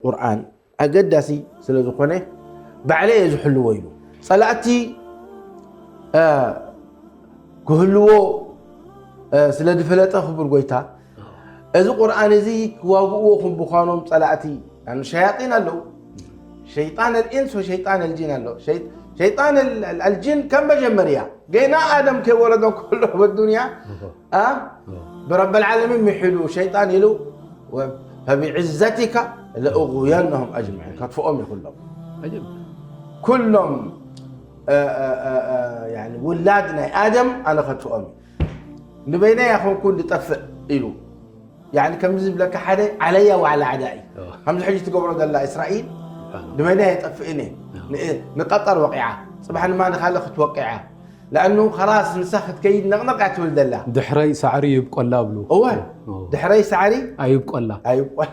ቁርኣን ኣገዳሲ ስለ ዝኾነ ባዕለይ እየ ዝሕልዎ ኢሉ። ጸላእቲ እ፣ ክህልዎ እ፣ ስለ ዝፈለጠ ክቡር ጎይታ፣ እዚ ቁርኣን እዚ ክዋግእዎ ከም ብዃኖም ጸላእቲ፣ ያኒ ሸያጢን ኣለዉ። ሸይጣን الإنس وشيطان الجن ኣለዉ። ሸይ-፣ ሸይጣን ال-، ال-፣ الجن ከም መጀመርያ ገና ኣደም ከይወረዶ ከሎ በዱንያ ኣ፣ ብረብ العالمين ምሒሉ ሸይጣን ኢሉ፣ "فبعزتك لأغوينهم أجمعين" ከጥፍኦም እዩ ኩሎም። عجب ኩሎም እ፣ እ፣ እ፣ እ፣ ያኒ ውላድ ናይ ኣደም ኣነ ከጥፍኦም እዩ። ንበይነይ ኣይኮንኩን ዝጠፍእ ኢሉ። ያኒ ከምዚ ዝብለካ ሓደ علي وعلى أعدائي اه ከምዚ ሕጂ ትገብሮ ዘላ እስራኤል سبحان الله ንበይነይ ኣይጠፍእን እየ። ን-፣ ንቀጠር ወቂዓ፣ ጽባሕ ድማ ንኻልእ ክትወቅዓ። لأنه خلاص ንሳ ክትከይድ ነቕነቕ እያ ትብል ዘላ። ድሕረይ ሳዕሪ ይብቆላ ብሉ እወ اه ድሕረይ ሳዕሪ ኣይብቆላ ኣይቆል